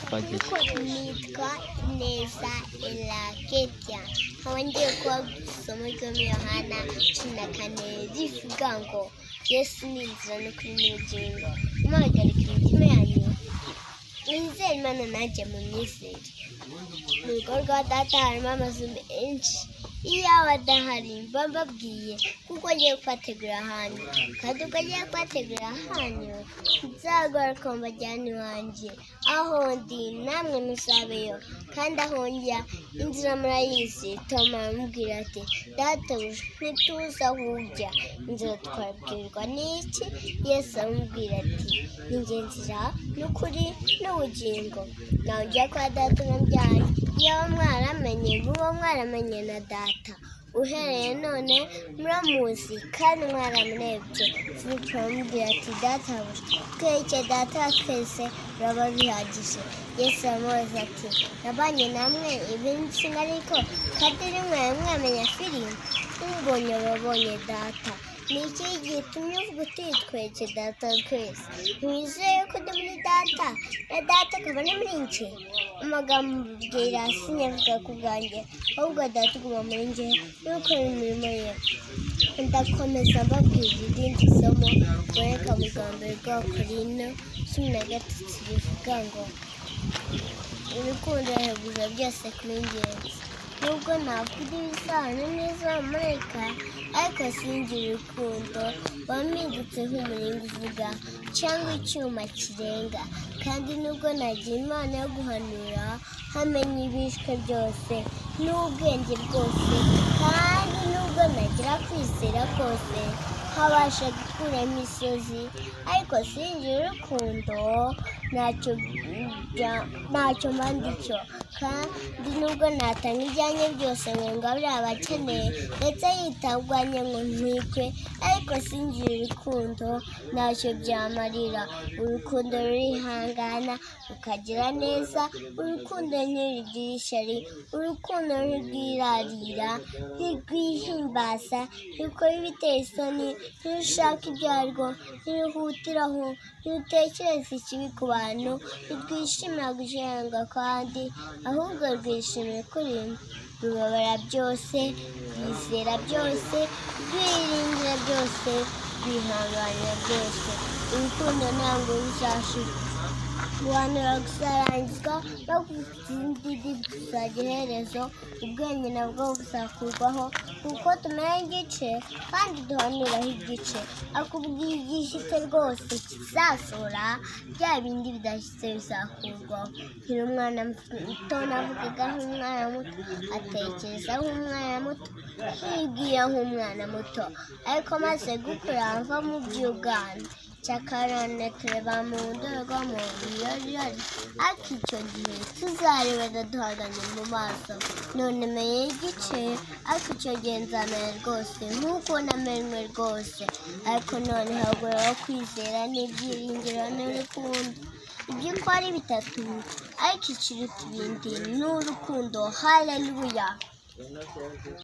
Twagiye. Nitwa Neza Elaketia, nkaba ngiye kubabwira isomo ryo muri Yohana 14 rivuga ngo Yesu ni inzira n'ukuri n'ubugingo. Muhagarika imitima yanyu, mwizere Imana nanjye munyizere. Mu rugo rwa data harimo amazu menshi. Iyo adahari mba mbabwiye, kuko ngiye kubategura ahantu, kandi ubwo ngiye kubategura ahanyu nzagaruka mbajyane iwanjye. Aho ndi namwe muzabeyo, kandi aho njya inzira murayizi. Toma aramubwira ati: "Databuja, ntituzi aho ujya, inzira twabwirwa n'iki?" Yesu aramubwira ati: "Ni njye nzira n'ukuri n'ubugingo, ntawe ujya kwa data ntabyaye. Iyo mwaramenye muba mwaramenye na data. Uhereye none muramuzi kandi mwaramurebye." Filipo aramubwira ati: "Databuja, twereke data twese uraba bihagije." Yesu aramubaza ati: "Nabanye namwe iminsi ariko kandi rimwe mwamenya Filipo? Umbonye aba abonye data. Ni iki gitumye uvuga uti: 'Twereke data twese'? Ntiwizeye ko ndi muri data na data akaba ari muri njye? Amagambo mbabwira sinyavuga ku bwanjye, ahubwo data uguma muri njye niwe ukora imirimo ye." Ndakomeza mbabwira irindi somo riboneka mu rwa mbere rwa Korinto 13, rivuga ngo urukundo ruhebuje byose kuba ingenzi. Nubwo navuga ibisano n'iz'abamarayika ariko singire urukundo, wampindutse nk'umuringa uvuga cyangwa icyuma kirenga. Kandi nubwo nagira impano yo guhanura, nkamenya ibishwe byose n'ubwenge bwose, kandi nubwo nagira kwizera kose nkabasha gukura imisozi, ariko singire urukundo, ntacyo mba ndicyo. Kandi nubwo natanga ibyanjye byose ngo ngabire abakeneye, ndetse yitabwanye ngo ntwikwe, ariko singire urukundo, ntacyo byamarira. Urukundo rurihangana, rukagira neza. Urukundo ntirugira ishyari. Urukundo ntirwirarira, ntirwihimbaza, ntirukora ibiteye isoni, ntirushaka ibyarwo, ntiruhutiraho, ntirutekereza ikibi ku bantu, ntirwishimira gukiranirwa kw'abandi, ahubwo rwishimira ukuri. Rubabara byose, rwizera byose, rwiringira byose, rwihanganira byose. Urukundo ntabwo ruzashira. Guhanura kuzarangizwa, no kuvuga indimi kuzagira iherezo, ubwenge nabwo buzakurwaho, kuko tumenya igice kandi duhanuraho igice. Akubwiye igishyitse rwose kizasohora, bya bindi bidashyitse bizakurwaho. Nkiri umwana muto navugaga nk'umwana muto, atekereza nk'umwana muto, nkibwira nk'umwana muto, ariko maze gukura mva mu by'ubwana. Cyakarone tureba mu ndorerwamo ibiyoriyori, ariko icyo gihe tuzarebana duhanganye mu maso. None menye igice, ariko icyo gihe nzamenya rwose nk'uko namenywe rwose. Ariko none haburaho kwizera n'ibyiringiro n'urukundo, ibyo uko ari bitatu, ariko ikiruta ibindi ni urukundo. Haleluya!